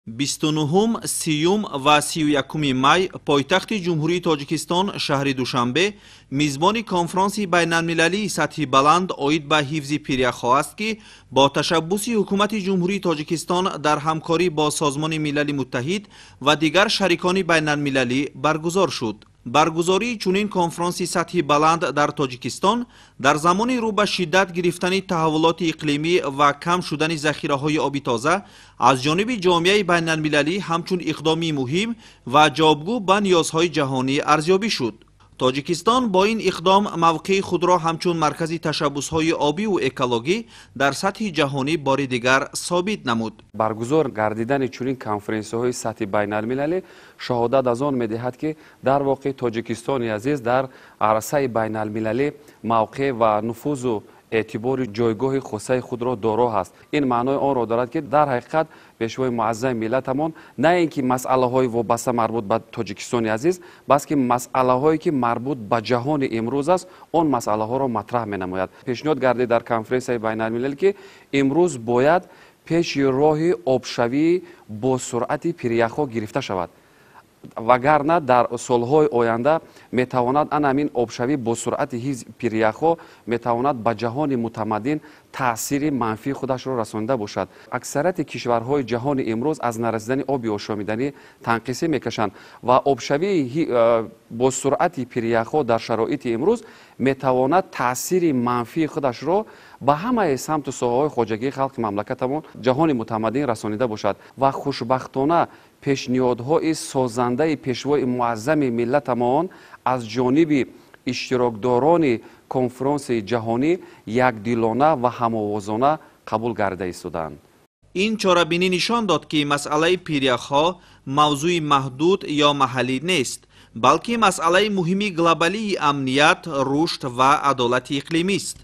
29, 30 ва 31 май пойтахти Ҷумҳурии Тоҷикистон, шаҳри Душанбе, мизбони конфронси байналмилалии сатҳи баланд оид ба ҳифзи пиряхҳо аст, ки бо ташаббуси Ҳукумати Ҷумҳурии Тоҷикистон дар ҳамкорӣ бо Созмони Милали Муттаҳид ва дигар шарикони байналмилалӣ баргузор шуд. Баргузории чунин конфронси сатҳи баланд дар Тоҷикистон дар замони рӯ ба шиддат гирифтани таҳаввулоти иқлимӣ ва кам шудани захираҳои оби тоза аз ҷониби ҷомеаи байналмилалӣ ҳамчун иқдоми муҳим ва ҷавобгӯ ба ниёзҳои ҷаҳонӣ арзёбӣ шуд. Тоҷикистон бо ин иқдом мавқеи худро ҳамчун маркази ташаббусҳои обиву экологӣ дар сатҳи ҷаҳонӣ бори дигар собит намуд. Баргузор гардидани чунин конференсияҳои сатҳи байналмилалӣ шаҳодат аз он медиҳад, ки дар воқеъ Тоҷикистони азиз дар арсаи байналмилалӣ мавқеъ ва нуфузу эътибори ҷойгоҳи хосаи худро доро ҳаст. Ин маънои онро дорад, ки дар ҳақиқат Пешвои муаззами миллатамон на ин ки масъалаҳои вобаста марбут ба Тоҷикистони азиз, балки масъалаҳое, ки марбут ба ҷаҳони имрӯз аст, он масъалаҳоро матраҳ менамояд. Пешниҳод гардид дар конференсияи байналмилалӣ, ки имрӯз бояд пеши роҳи обшавӣ бо суръати пиряхҳо гирифта шавад, вагарна дар солҳои оянда метавонад ана ҳамин обшавӣ бо суръати ҳифзи пиряхҳо метавонад ба ҷаҳони мутамаддин таъсири манфии худашро расонида бошад. Аксарияти кишварҳои ҷаҳони имрӯз аз нарасидани оби ошомиданӣ танқисӣ мекашанд ва обшавии бо суръати пиряхҳо дар шароити имрӯз метавонад таъсири манфии худашро ба ҳамаи самту соҳаҳои хоҷагии халқи мамлакатамон, ҷаҳони мутамаддин расонида бошад. Ва хушбахтона пешниҳодҳои созандаи Пешвои муаззами миллатамон аз ҷониби иштирокдорони конфронси ҷаҳонӣ якдилона ва ҳамовозона қабул гардида истодаанд. Ин чорабинӣ нишон дод, ки масъалаи пиряхҳо мавзӯи маҳдуд ё маҳаллӣ нест, балки масъалаи муҳими глобалии амният, рушд ва адолати иқлимист.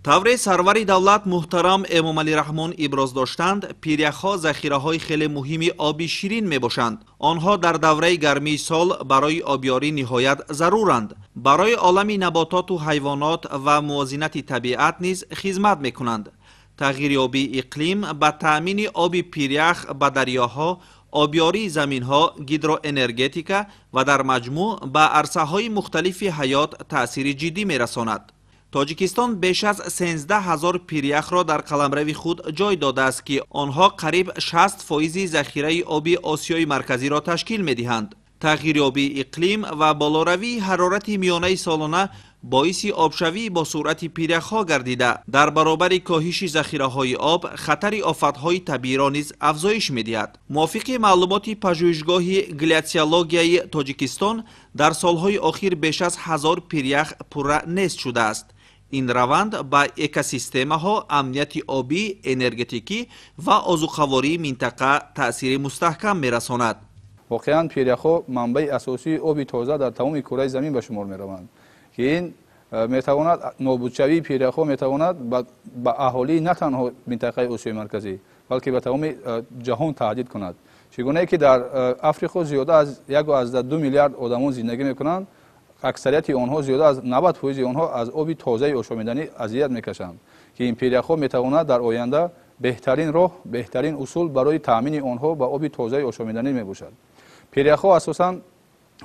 Тавре сарвари давлат муҳтарам Эмомалӣ Раҳмон иброз доштанд, пиряхҳо захираҳои хеле муҳими оби ширин мебошанд. Онҳо дар давраи гармии сол барои обёрӣ ниҳоят заруранд, барои олами набототу ҳайвонот ва мувозинати табиат низ хизмат мекунанд. Тағйирёбии иқлим ба таъмини оби пирях ба дарёҳо, обёрии заминҳо, гидроэнергетика ва дар маҷмӯъ ба арсаҳои мухталифи ҳаёт таъсири ҷиддӣ мерасонад. Тоҷикистон беш аз 13 000 пиряхро дар қаламрави худ ҷой додааст, ки онҳо қариб 60 фоизи захираи оби Осиёи Марказиро ташкил медиҳанд. Тағйирёбии иқлим ва болоравии ҳарорати миёнаи солона боиси обшавӣ бо суръати пиряхҳо гардида, дар баробари коҳиши захираҳои об хатари офатҳои табииро низ афзоиш медиҳад. Мувофиқи маълумоти Пажӯҳишгоҳи гляциологияи Тоҷикистон, дар солҳои охир беш аз 1000 пирях пурра нест шудааст. Ин раванд ба экосистемаҳо, амнияти обӣ, энергетикӣ ва озуқавории минтақа таъсири мустаҳкам мерасонад. Воқеан, пиряхҳо манбаи асосии оби тоза дар тамоми кураи замин ба шумор мераванд, ки ин метавонад, нобудшавии пиряхҳо метавонад ба аҳолии на танҳо минтақаи Осиёи Марказӣ, балки ба тамоми ҷаҳон таҳдид кунад. Чӣ гунае ки дар Африқо зиёда аз 1,2 миллиард одамон зиндагӣ мекунанд, аксарияти онҳо, зиёда аз 90 фоизи онҳо аз оби тозаи ошомиданӣ азият мекашанд, ки ин пиряхҳо метавонад дар оянда беҳтарин роҳ, беҳтарин усул барои таъмини онҳо ба оби тозаи ошомиданӣ мебошад. Пиряхҳо асосан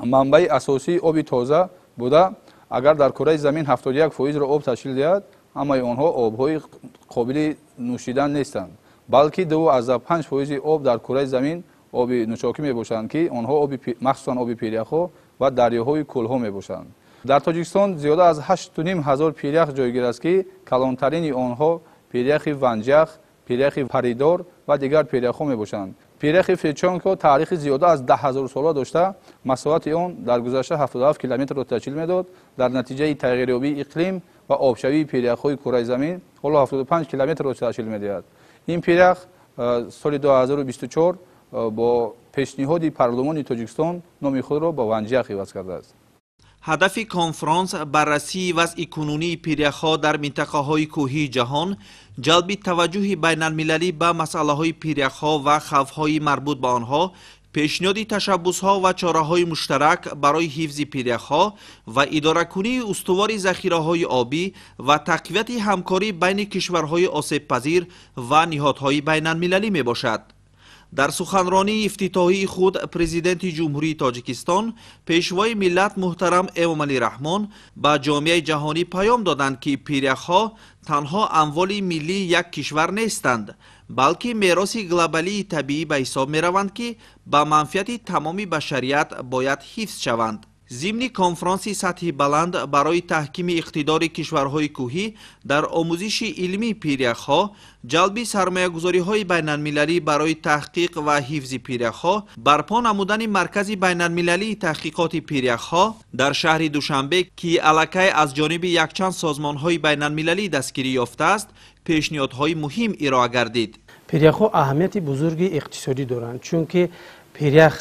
манбаи асосии оби тоза буда, агар дар кураи замин 71 фоизро об ташкил диҳад, ҳамаи онҳо обҳои қобили нӯшидан нестанд, балки 2,5 фоизи об дар кураи замин оби нӯшокӣ мебошанд, ки онҳо оби, махсусан оби пиряхҳо ва дарёҳои кӯлҳо мебошанд. Дар Тоҷикистон зиёда аз 8500 пирях ҷойгир аст, ки калонтарини онҳо пиряхи Ванҷах, пиряхи Паридор ва дигар пиряхҳо мебошанд. Пиряхи Федченко таърихи зиёда аз 10 000 сола дошта, масоҳати он дар гузашта 77 километрро ташкил медод. Дар натиҷаи тағйирёбии иқлим ва обшавии пиряхҳои кураи замин ҳоло 75 километрро ташкил медиҳад. Ин пирях соли 2024 бо пешниҳоди парлумони Тоҷикистон номи худро ба Ванҷах иваз кардааст. Ҳадафи конфронс баррасии вазъи кунунии пиряхҳо дар минтақаҳои кӯҳии ҷаҳон, ҷалби таваҷҷӯҳи байналмилалӣ ба масъалаҳои пиряхҳо ва хавфҳои марбут ба онҳо, пешниҳоди ташаббусҳо ва чораҳои муштарак барои ҳифзи пиряхҳо ва идоракунии устувори захираҳои обӣ ва тақвияти ҳамкорӣ байни кишварҳои осебпазир ва ниҳодҳои байналмилалӣ мебошад. Дар суханронии ифтитоҳии худ Президенти Ҷумҳурии Тоҷикистон, Пешвои миллат муҳтарам Эмомалӣ Раҳмон ба ҷомеаи ҷаҳонӣ паём доданд, ки пиряхҳо танҳо амволи миллии як кишвар нестанд, балки мероси глобалии табиӣ ба ҳисоб мераванд, ки ба манфиати тамоми башарият бояд ҳифз шаванд. Зимни конфронси сатҳи баланд барои таҳкими иқтидори кишварҳои кӯҳӣ дар омӯзиши илмии пиряхҳо, ҷалби сармоягузориҳои байналмилалӣ барои таҳқиқ ва ҳифзи пиряхҳо, барпо намудани маркази байналмилалии таҳқиқоти пиряхҳо дар шаҳри Душанбе, ки аллакай аз ҷониби якчанд созмонҳои байналмилалӣ дастгирӣ ёфтааст, пешниҳодҳои муҳим ироа гардид. Пиряхҳо аҳамияти бузурги иқтисодӣ доранд, чунки пирях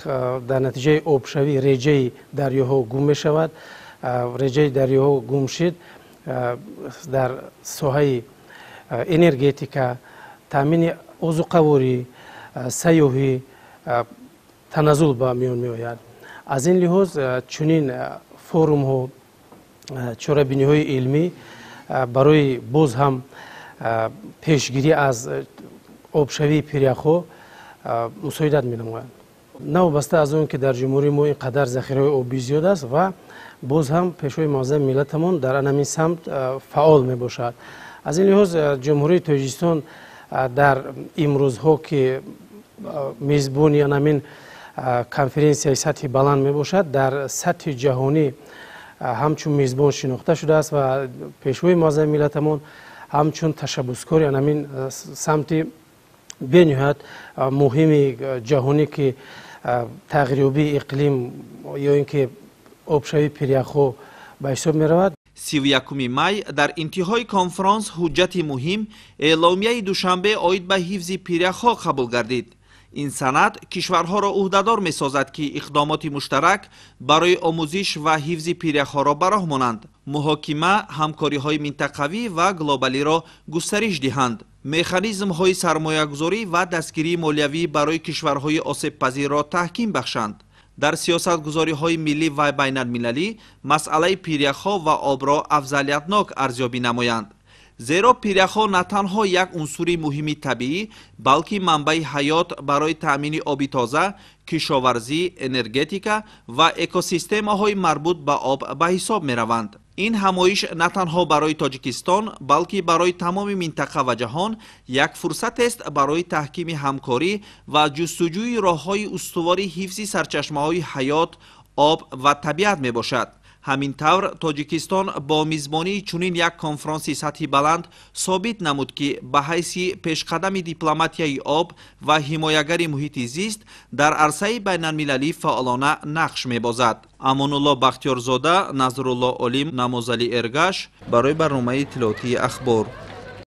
дар натиҷаи обшавӣ реҷаи дарёҳо гум мешавад. Реҷаи дарёҳо гум шид, дар соҳаи энергетика, таъмини озуқаворӣ, сайёҳӣ таназзул ба миён меояд. Аз ин лиҳоз чунин форумҳо, чорабиниҳои илмӣ барои боз ҳам пешгирӣ аз обшавии пиряхҳо мусоидат менамоянд. Новобаста аз он ки дар ҷумҳурии мо ин қадар захираҳои обӣ зиёд аст ва боз ҳам Пешвои муаззами миллатамон дар анамин самт фаъол мебошад. Аз ин лиҳоз Ҷумҳурии Тоҷикистон дар имрӯзҳо, ки мизбони анамин конференсияи сатҳи баланд мебошад, дар сатҳи ҷаҳонӣ ҳамчун мизбон шинохта шудааст ва Пешвои муаззами миллатамон ҳамчун ташаббускори анамин самти бениҳоят муҳими ҷаҳонӣ, ки тағйирёбии иқлим ё ин ки обшавии пиряхҳо ба ҳисоб меравад. 31 май дар интиҳои конфронс ҳуҷҷати муҳим Эъломияи Душанбе оид ба ҳифзи пиряхҳо қабул гардид. Ин санад кишварҳоро ӯҳдадор месозад, ки иқдомоти муштарак барои омӯзиш ва ҳифзи пиряхҳоро ба роҳ монанд, муҳокима, ҳамкориҳои минтақавӣ ва глобалиро густариш диҳанд, механизмҳои сармоягузорӣ ва дастгирии молиявӣ барои кишварҳои осебпазирро таҳким бахшанд. Дар сиёсатгузориҳои миллӣ ва байналмилалӣ масъалаи пиряхҳо ва обро афзалиятнок арзёбӣ намоянд. Зеро пиряхҳо на танҳо як унсури муҳими табиӣ, балки манбаи ҳаёт барои таъмини оби тоза, кишоварзӣ, энергетика ва экосистемаҳои марбут ба об ба ҳисоб мераванд. Ин ҳамоиш на танҳо барои Тоҷикистон, балки барои тамоми минтақа ва ҷаҳон як фурсатест барои таҳкими ҳамкорӣ ва ҷустуҷӯи роҳҳои устувори ҳифзи сарчашмаҳои ҳаёт, об ва табиат мебошад. Ҳамин тавр Тоҷикистон бо мизбонии чунин як конфронси сатҳи баланд собит намуд, ки ба ҳайси пешқадами дипломатияи об ва ҳимоягари муҳити зист дар арсаи байналмилалӣ фаъолона нақш мебозад. Амонулло Бахтиёрзода, Назрулло Олим, Намозалӣ Эргаш барои барномаи иттилоотии Ахбор.